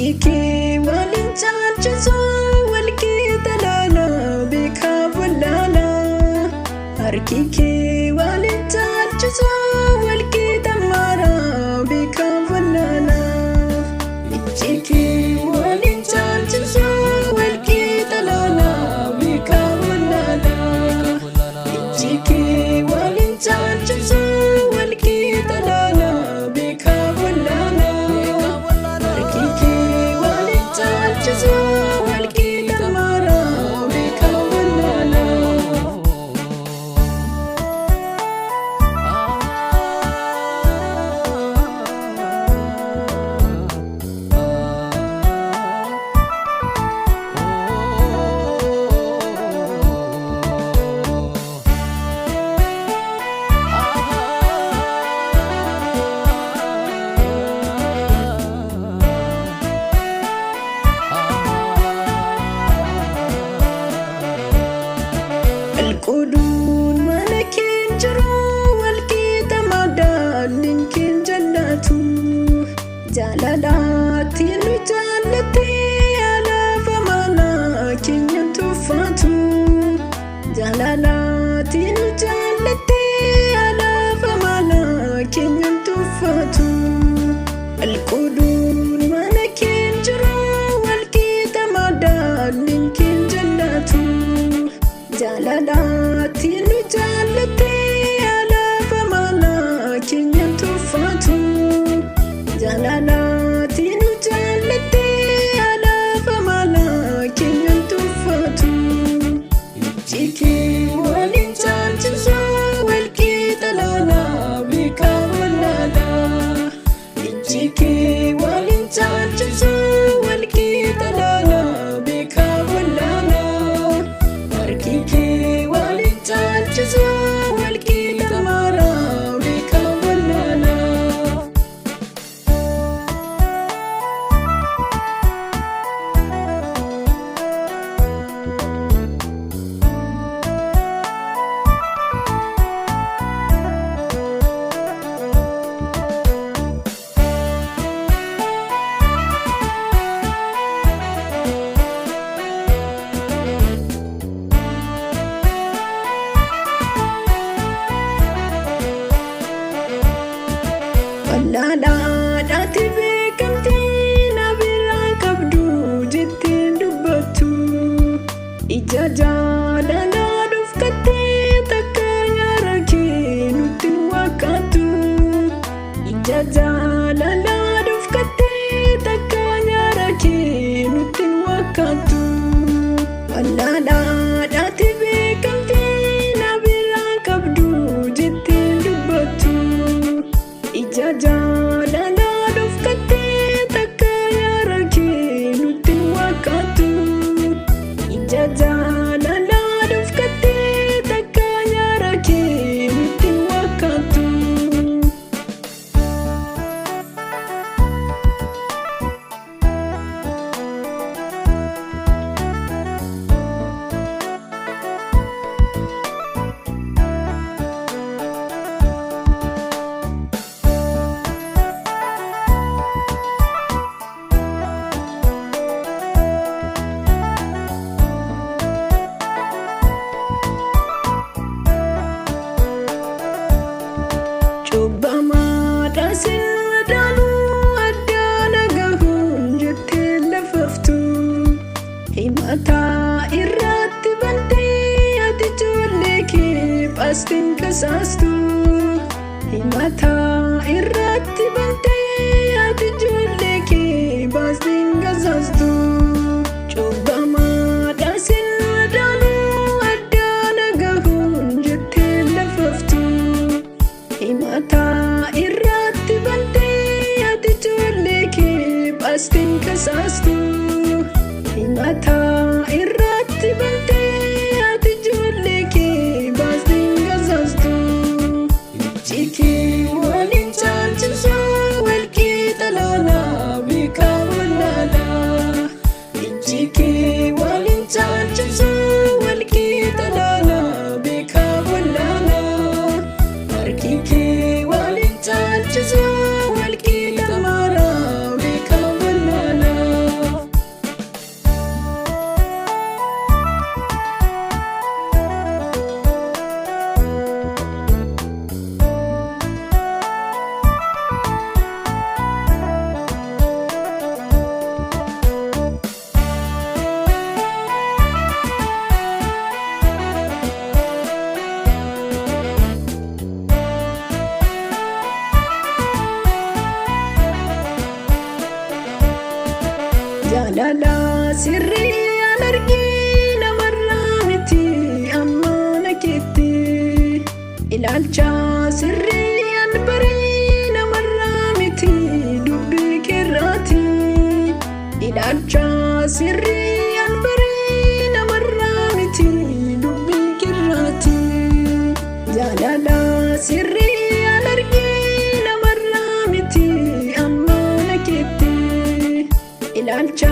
Ijji kee waliin caalchisu walqixa laala beekaa wallaala. Harki kee waliin caalchisu walqixa maara beekaa wallaala. Ijji kee waliin caalchisu walqixa laala beekaa wallaala. Ijji kee waliin caalchisu walqixa laala beekaa wallaala. Harki kee waliin caalchisu walqixa maara beekaa wallaala. Alqoduun mana keen jiru walqixa madaalliin keen jallatu. Jaalalaatti nu jaallattee alaaf amala keenya tuffatu. Jaalalaatti nu jaallattee alaaf amala keenya tuffatu. Alqoduun mana keen jiru walqixa madaalliin keen jallatu. Jaalalaatti nu jaallattee alaaf amala keenya tuffatu. Jaalalaatti nu jaallattee alaaf amala keenya tuffatu. Ijji kee waliin caalchisu walqixa laala beekaa wallaala. Ijji kee waliin caalchisu walqixa laala beekaa wallaala. Harki kee waliin caalchisu walqixa maara beekaa wallaala. Wallaalaadhaati beekamtii na biraa qabdu jetteen dubbattu. Ija jaalalaa dhufkattee takka nyaara kee nutti hin waakkaattu. Ija jaalalaa dhufkattee takka nyaara kee nutti hin waakkaattu. Wallaalaadhaati beekamtii na biraa qabdu jetteen dubbattu. Ija jaalalaa dhufkattee takka nyaara kee nutti hin waakkaattu. Ija jaalalaa dhufkattee takka nyaara kee nutti hin waakkaattu. Cubbamaadha sin madaaluu addaana gahuun jettee lafaftu. Himataa irratti bantee ati ijoollee kee baasteen kasaastu. Himataa irratti bantee ati ijoollee kee baasteen kasaastu. Cubbamaadha sin madaaluu addaana gahuun jettee lafaftu. Himataa irratti bantee ati ijoollee kee baasteen kasaastu. Himataa irratti bantee ati ijoollee kee baasteen kasaastu. Ijji kee waliin caalchisu walqixa laala beekaa wallaala. Ijji kee waliin caalchisu walqixa laala beekaa wallaala. Harki kee waliin caalchisu walqixa maara beekaa wallaala. Jaalala sirrii an argee namarraa miti ammaana keetti. Ilaalcha sirrii an baree namarraa miti dubbii keerraati. Ilaalcha sirrii an baree namarraa miti dubbii keerraati. Jaalala sirrii an argee namarraa miti ammaana keetti. Ilaalcha.